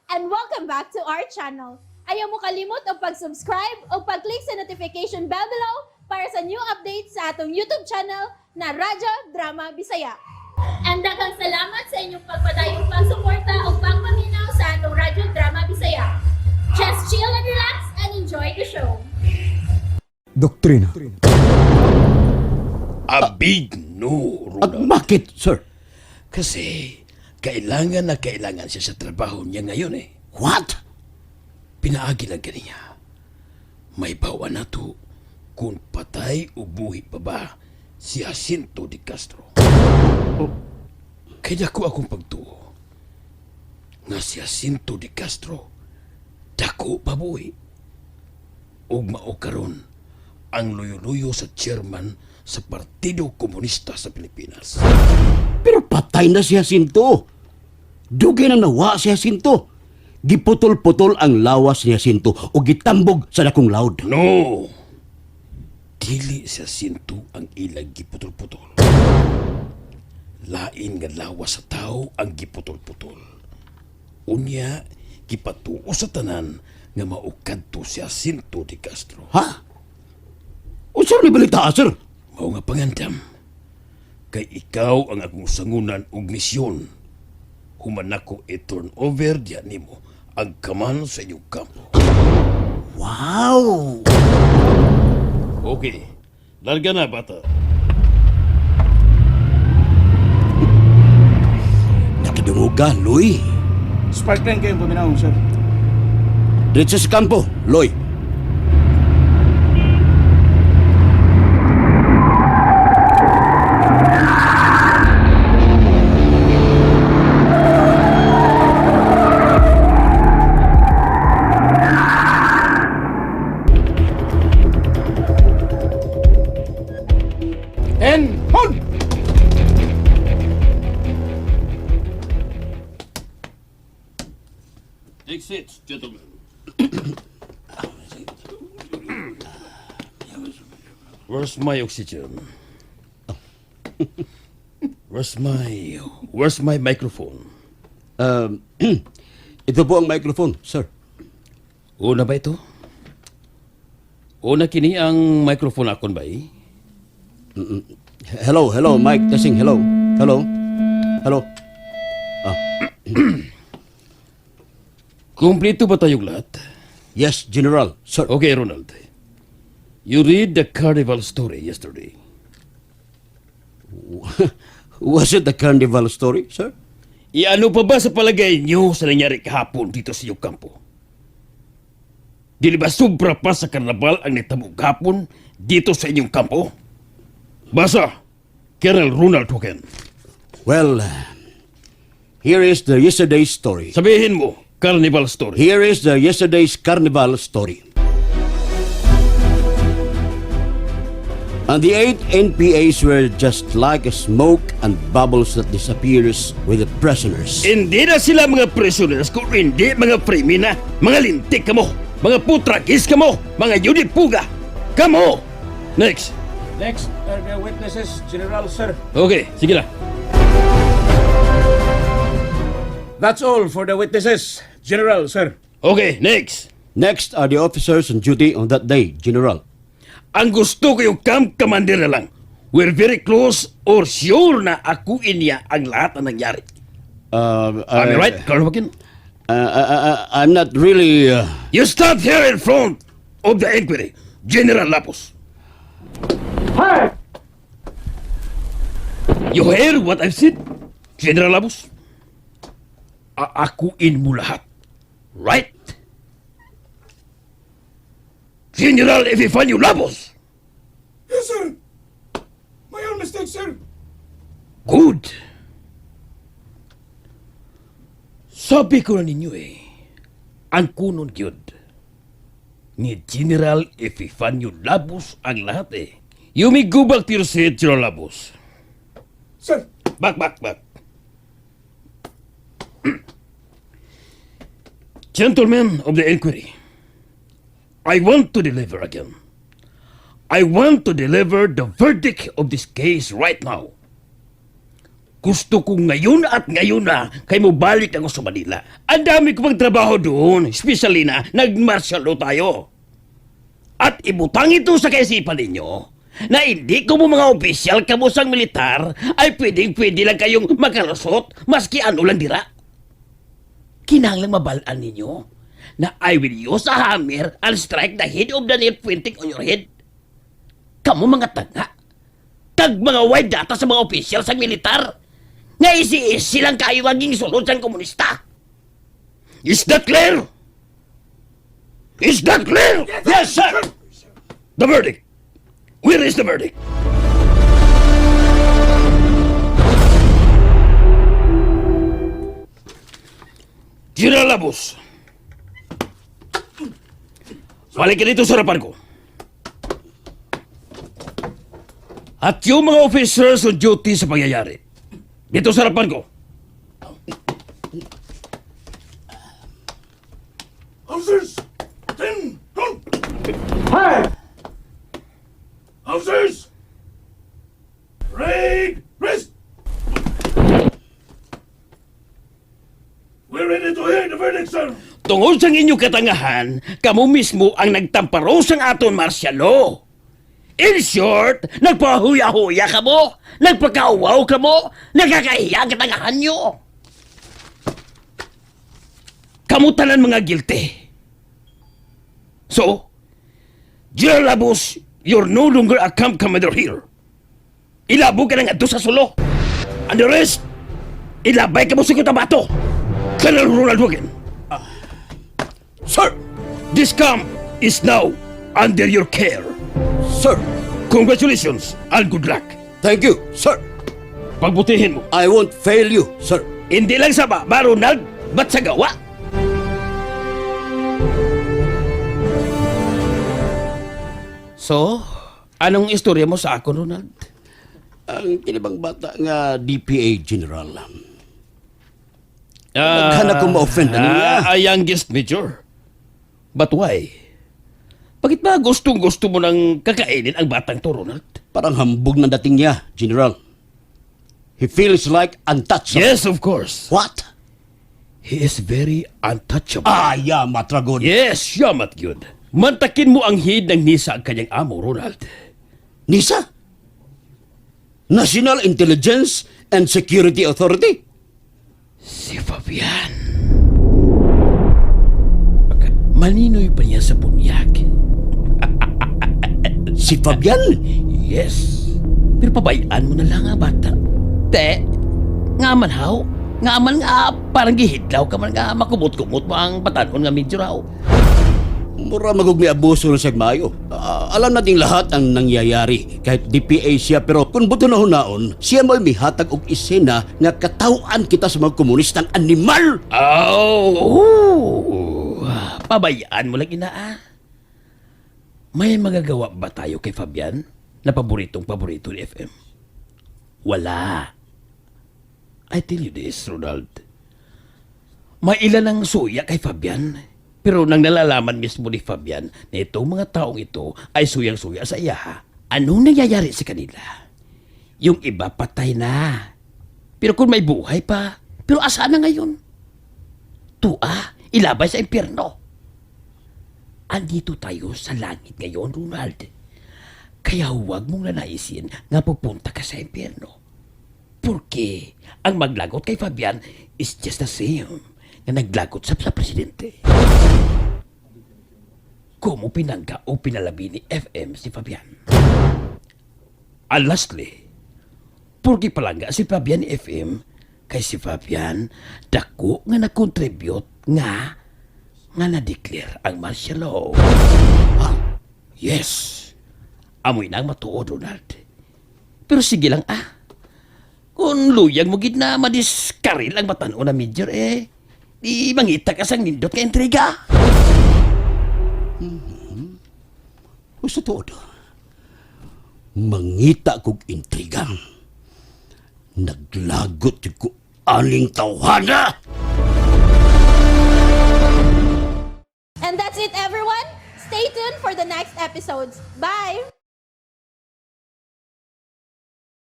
And welcome back to our channel. Ayaw mo kalimot og pag-subscribe o pag-click sa notification bell below para sa new updates sa atong YouTube channel na Radyo Drama Bisaya. And daghang salamat sa inyong pagpadayong pagsuporta o pagpaminaw sa atong Radyo Drama Bisaya. Just chill and relax and enjoy the show. Doktrina. A big no, At Ronald. bakit, sir? Kasi kailangan na kailangan siya sa trabaho niya ngayon eh. What? Pinaagi lang kaniya. May bawa na to kung patay o buhi pa ba si Jacinto de Castro. Kaya dako akong pagtuo nga si Jacinto de Castro dako pa buhi. Ug mao karon ang luyo-luyo sa chairman sa Partido Komunista sa Pilipinas. Pero patay na si Jacinto. Dugay na nawa si Jacinto. Giputol-putol ang lawas ni Jacinto o gitambog sa dakong laod. No! Dili sa sinto ang ilang giputol-putol. Lain nga lawas sa tao ang giputol-putol. Unya, gipatuo sa tanan nga maukadto si Jacinto de Castro. Ha? Unsa ni balita, sir? Mao nga pangandam. Kay ikaw ang akong sangunan og misyon. Human nako i-turn over diya nimo ang kaman sa inyong kampo. Wow! Okay. Larga na, bata. Nakadungog ka, Loy. Sparkling kayong paminawon, sir. Diretso sa kampo, Loy. And hold! Take seats, gentlemen. Where's my oxygen? Where's my microphone? Ito po ang microphone, sir. Una ba ito? Una kini ang microphone akon ba eh? Hello, hello, mic testing, hello. Hello. Hello. Kumpleto ba tayong lahat? Yes, General, sir. Okay, Ronald. You read the carnival story yesterday. Was it the carnival story, sir? Iano pa ba sa palagay niyo sa nangyari kahapon dito sa iyong kampo? Dili ba sobra pa sa karnabal ang nitabo kahapon dito sa inyong kampo? Basa, Colonel Ronald Hogan. Well, here is the yesterday's story. Sabihin mo, carnival story. Here is the yesterday's carnival story. And the eight NPAs were just like a smoke and bubbles that disappears with the prisoners. Hindi na sila mga prisoners kung hindi mga primina, mga lintik kamo, mga putrakis kamo, mga yudipuga. Kamo! Next. Next are the witnesses, General, sir. Okay, sige na. That's all for the witnesses, General, sir. Okay, next. Next are the officers on duty on that day, General. Ang gusto ko yung camp commander na lang. We're very close or sure na akuin niya ang lahat na nangyari. Am I right, Colonel Joaquin? I'm not really. You stand here in front of the inquiry, General Lapos. You hear what I've said, General Lapos? Aakuin mo lahat. Right? General Epifanio Labos! Yes, sir. My own mistake, sir. Good. Sabi ko na ninyo eh, ang kunon gyud ni General Epifanio Labos ang lahat eh. You may go back to your seat, General Labos. Sir. Back, back, back. Gentlemen of the inquiry, I want to deliver again. I want to deliver the verdict of this case right now. Gusto ko ngayon at ngayon na kay mo balik ako sa Manila. Ang dami ko pang trabaho doon, especially na nag-martial law tayo. At ibutang ito sa kaisipan ninyo na hindi ko mo mga opisyal kamusang militar ay pwedeng-pwede lang kayong makalusot maski ano lang dira. Kinahanglang mabalaan ninyo na I will use a hammer and strike the head of the nail pointing on your head. Kamu mga tanga. Kag mga wide data sa mga opisyal sa militar. Nga isi-isi lang kayo maging sulod sa komunista. Is that clear? Is that clear? Yes, sir! The verdict. Where is the verdict? General Labos. Balik ka dito sa harapan ko. At yung mga officers on duty sa pangyayari. Dito sa harapan ko. Officers! Ten! Go! Officers! Raid! Rest! We're ready to hear the verdict, sir! Tungod sa inyong katangahan, kamo mismo ang nagtamparo sang aton martial law. In short, nagpahuya-huya ka mo, nagpakauwaw ka mo, nakakahiya ang katangahan nyo. Kamu tanan mga guilty. So, General Labos, you're no longer a camp commander here. Ilabog ka ng adto sa sulo. And the rest, ilabay ka mo sa Cotabato. Colonel Ronald Wagan. Sir! This camp is now under your care. Sir! Congratulations and good luck. Thank you, sir! Pagbutihin mo. I won't fail you, sir. Hindi lang sa baba, Ronald, ba't sa gawa? So, anong istorya mo sa ako, Ronald? Ang kinibang bata nga DPA General. Daghan ako ma-offend ano niya. A youngest major. But why? Bakit ba gustong-gusto mo nang kakainin ang batang to, Ronald? Parang hambog ng dating niya, General. He feels like untouchable. Yes, of course. What? He is very untouchable. Ah, yeah, matragod. Yes, yamat yun. Mantakin mo ang head ng Nisa ang kanyang amo, Ronald. NISA? National Intelligence and Security Authority? Si Fabian. Maninoy pa niya sa bunyag. Si Fabian? Yes. Pero pabayaan mo na lang ang bata. Te, nga man haw. Nga man nga parang gihidlaw ka man nga makumot-kumot mo ang batanon nga medyo raw. Mura magug may abuso ng sagmayo. Ah, alam nating lahat ang nangyayari. Kahit DPA siya pero kung buto na hunaon, siya mo'y mihatag og isena nga katawaan kita sa mga komunistang animal. Oh, pabayaan mo lang inaa. May magagawa ba tayo kay Fabian na paboritong paborito ni FM? Wala. I tell you this, Ronald. May ilan ang suya kay Fabian. Pero nang nalalaman mismo ni Fabian na itong mga taong ito ay suyang-suya sa iya, anong nangyayari sa kanila? Yung iba patay na. Pero kung may buhay pa, pero asaan na ngayon? Tua, ilabay sa impyerno. Andito tayo sa langit ngayon, Ronald. Kaya huwag mong nanaisin nga pupunta ka sa impyerno. Porque ang maglagot kay Fabian is just the same nga naglagot sa presidente. Kumo pinangga o pinalabi ni FM si Fabian. And lastly, porque palangga si Fabian ni FM, kay si Fabian dako nga nag-contribute nga nga na-declare ang martial law. Ah, yes. Amoy na ang matuod, Ronald. Pero sige lang ah. Kung luyag mo gid na madiskaril ang batan-o na major eh, di mangita ka sang nindot ka intriga. Gusto tuod. Mangita kog intriga. Naglagot jud ko aning tawhana. And that's it, everyone. Stay tuned for the next episodes. Bye!